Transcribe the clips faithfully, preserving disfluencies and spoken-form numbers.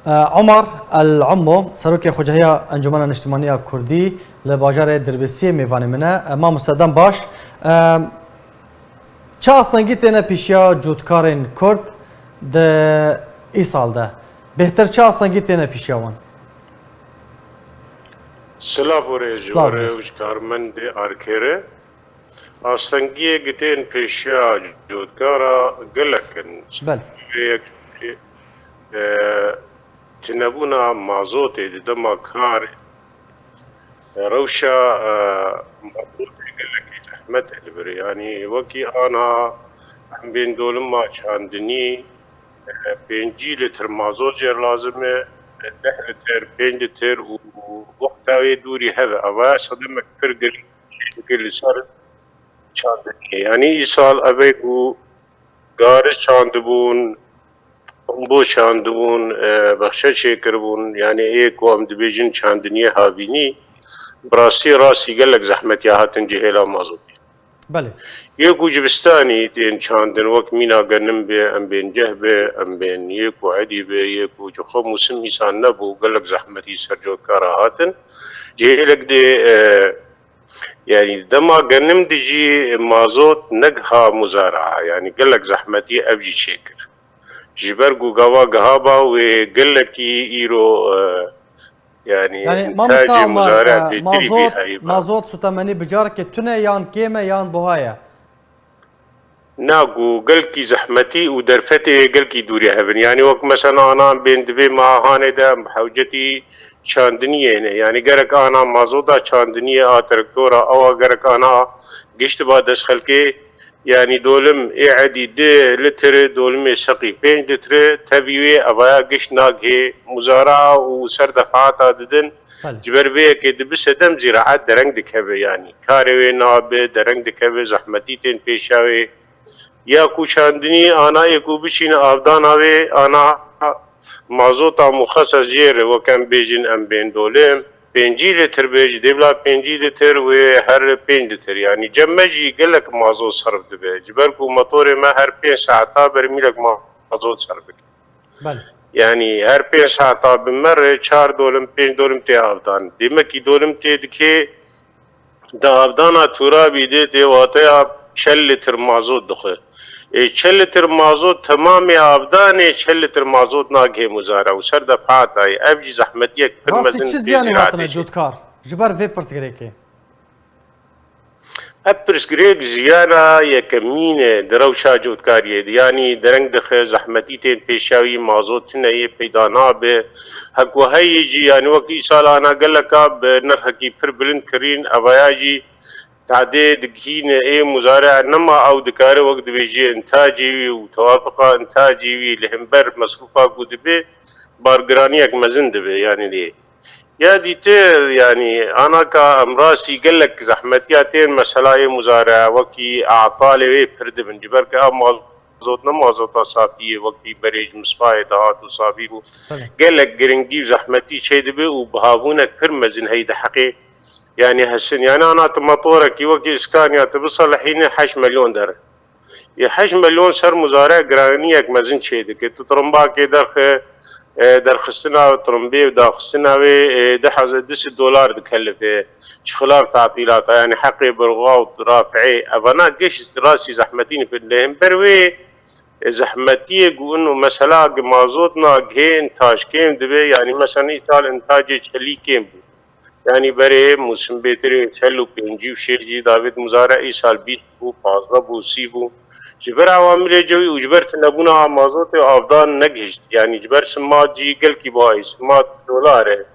E, Omar El Ummo, Serokê Xwecehiya Encûmena Niştimanî ya Kurdî li bajarê Dirbêsiyê mêvanê min e. E, mamoste, dem baş. E, çi astengî têne pêşiya cotkarên Kurd di îsal de? Bêhtir çi astengî têne pêşiya wan? Silav û rêz ji Silav we rêz. Ji karmendê Arkê re. Astengiyê gi tên pêşiya cotkara gelek in. Belê. Vê yek, e, tunebûna mazotê di dema karê, e, rewşa, e, mazotê gelekî zehmet e li vir. Yanî wekî ana em bên dolima çandinî, e, pêncî litr mazot jê re lazim e, e, deh litr, pênc litr û wexta wê dûrî heve. Evaya sedemek pir girîng dike li ser çandiniyê. Yanî îsal ev ê ku garis çandibûn, kombo çandibûn, e, bexçe çêkiribûn. Yanî ê ku em dibêjin çandiniyê havînî, bi rastî rastî gelek zehmetiya hatin cihêla mazotê. Belê. Yê ku cibistanî tên çandin, wek mîna genim be, em bên ceh be, em bên yê ku edî be, yê ku ji xwe mûsim îsan nebû, gelek zehmetî ser cotkara hatin. Cihêlek dê, e, Yanî dema genim dijî mazot negiha muzara, yanî gelek zehmetî ev jî çêkir. Ji ber ku gava gihaba wê gelekî îro, e, yanî Yanî, mamosta intacê Omar, muzara e, bêtirî bî mazot, heyva. Mazot sutemenî bi carekê tune yan kêm e yan buha ye? Na ku gelkî zehmetî û derfetê gelkî dûrî hebin. Yanî wek mesela ana em bên dibê me hanê de em bi hewcetî çandiniyê ne. Yanî gerek ana mazota çandiniyê a traktora ewa gerek ana gişt ba dest xelkê. Yanî dolim ê edî di litir, dolimê seqî pênc litir, tevî wê evaya gişt nagihê muzara û ser defata didin. Belê. Ji ber vê yekê dibi sedem zîraet dereng dikeve yanî. Karê wê nabe, dereng dikeve, zehmetî tên pêşa wê. Ya ku çandinî ana yê ku biçîne avdana wê, ana mazota muxeses jê re, wek em bêjin em bên dolim, pêncî litir be, ji dêvla pêncî litir wê her pênc litir. Yanî cem me jî gelek mazot serf dibe. Ji ber ku motorê me her pênc saeta bermîlek mazot serf dike. Belê. Yanî her pênc saeta bi me re çar dolim, pênc dolim tê avdan. Demekî dolim tê dikê, di avdana turabî de tê wateya çel litir mazot dixwe. Ê çel litir mazot temamê avdanê çel litir mazot nagihê muzara û ser defata ye. Ev jî zehmetiyek pir mezin. Rastî çi ziyanî hatine cotkar ji ber vê pirsgirêkê? Ev pirsgirêk jiyana yekemîn e di rewşa cotkariyê de. Yanî dereng dixe, zehmetî tên pêşawî, mazot tune yê peyda nabe. Hek weheyê jî, yanî wek îsal ana geleka bi nirxekî pir bilind kirîn, evaya jî tadê digihîne ê muzare nema ew dikare wek dibêjê intacê wî û tewafiqa intacê wî li hember mesrûfa ku dibe bargiraniyek mezin dibe. Yanî lê Ya dîtir, yanî, anaka em rasî gelek zehmetiya tên meselayê muzare, wekî atalê wê pir dibin. Ji ber ke ev mazot ne mazota safî ye, wekî berê ji mispayê dihat û safî bû. Tabii. Gelek giringî û zehmetî çê dibe û bihabûnek pir mezin heyî di heqê, yanî, hesin. Yanî, ana tu motorekî wekî Scania tu biselihîne heşt milyon der. Yê heşt milyon ser muzare giraniyek mezin çê dike. Tu tirimbakê derxe, e, derxistina tirimbê û daxistina wê, e, du hezar, du sed dolar dikelife. Çi xilaf tatîlata, yanî heqê birwa û rafi'ê. Evana geş rastî zehmetî ne pir. Lê hember wê, e, zehmetiyê ku ino mesela gi mazot nagihê intaj kêm dibe, yanî mesela îsal intacê çelî kêm bû. Yanî berê mûsim bêtirê çel û pêncî û şêst jî davêt muzare, îsal bîst bû, pazdeh bû, sî bû. Ji ber ewamilê cewî û ji ber tunebûna mazotê avdan negihişt. Yanî ji ber simat jî gelkî buha ye. Simat dolar e.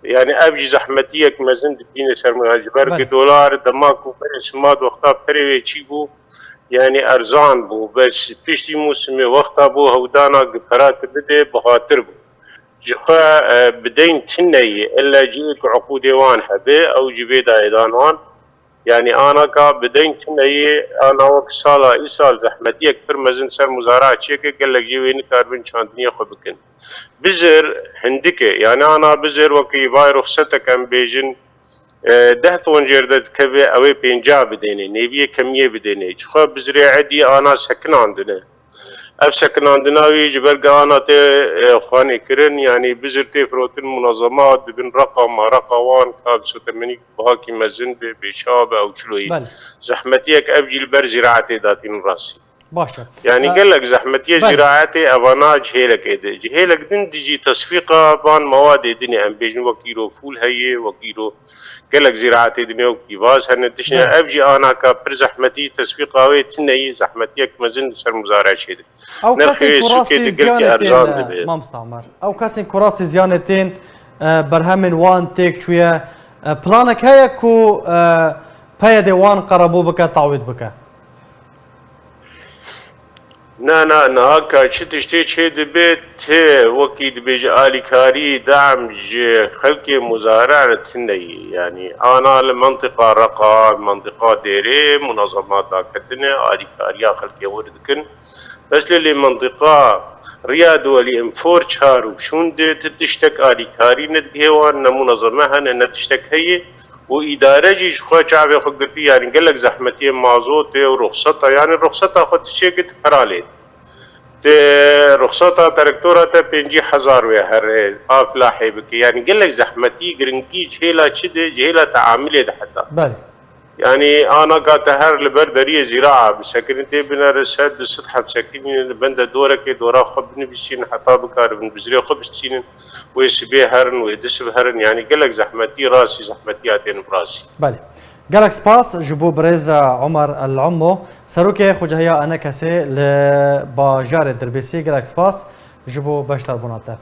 Yanî ev jî zehmetiyek mezin dibîne ser min. Ji ber Belê. Gi dolar dema ku berê simat wexta perê wê çî bû, yanî erzan bû. Bes piştî mûsimê wexta bû hewdana gi pera tu bide bihatir bû. Ji xwe, e, bi deyn tune ye, illa cihê ku uqûdê wan hebe, ew jî vê dayê dan wan. Yanî anaka bi deyn tune ye, ana wek sala îsal zehmetiyek pir mezin ser muzara çêke, gelek jê wê nikaribin çandiniyê xwe bikin. Bizir hindik e, yanî ana bizir wekî vay ruxsetek em bêjin, e, deh ton jêr de dikeve, ew ê pênca bidêne, nêviyê kemiyê bidêne. Ji xwe bizirê edî ana sekinandine. Ev sekinandina wî ji ber gehana tê, e, xwanê kirin, yanî bizir tê firotin, munazema dibin reqa, ma reqa wan ka bi sotemenî bihakî mezin be, bêçawa be ew çilo yî. Belê. Zehmetiyek ev jî li ber zîraetê datîn rastî. Baş e. Yanî E, gelek zehmetiyê belê. Zîraetê evana cihêlekê de. Cihêlek din dijî teswîqa van mewadê din e. Em bêjin wek îro fûl heye, wek îro gelek zîraetê din e, wek pîvaz hene, tiştine. Belê. Ev jî anaka pir zehmetî teswîqa wê tune ye. Zehmetiyek mezin li ser muzare çêdike. Ew Nirxê kesên wê ku sûkê rastî de gelkî ziyanê erzan têne, dibe. Mamosta Omer. Ew kesên ku rastî ziyanê tên, e, berhemên wan têk çûye. E, planek heye ku, e, peyedê wan qerebû bike, tawîd bike? Na, na, niha ka çi tiştê çê dibe, ti wekî dibêje alîkarî, dam ji xelkê muzare re tune ye. Yanî ana li mentiqa Reqa, mentiqa Dêrê, munazema daketine, alîkariya xelkê wir dikin. Bes lê, lê mentiqa Riyad Welî, Enfor çar û şûn de ti tiştek alîkarî nedigihê wan, ne munazeme hene, ne tiştek heye. Û îdare jî ji xwe çavê xwe girtî, yanî gelek zehmetiyê mazotê û ruxseta, yanî ruxseta xwe ti çêkî ti pera lê. Ti ruxseta terektora te pêncî hezar wê here, aflahê bike. Yanî gelek zehmetî, giringî cihêla çi de, cihêla teamilê de heta. Belê. Yanî ana ka te her li ber deriyê zîraa bisekinî, tê binere sed, du sed heb sekinî li bende dorekê, dora xwe binivîsîn, heta bikaribin bizirê xwe bistînin, wê sibê herin, wê disib herin. Yanî gelek zehmetî, rastî zehmetiya tên bi rastî. Belê. Gelek spas ji bo birêz Omer El Ummo, serokê Xucehiya Enekesê li bajarê Dirbêsî. Gelek spas ji bo beşdarbûna te.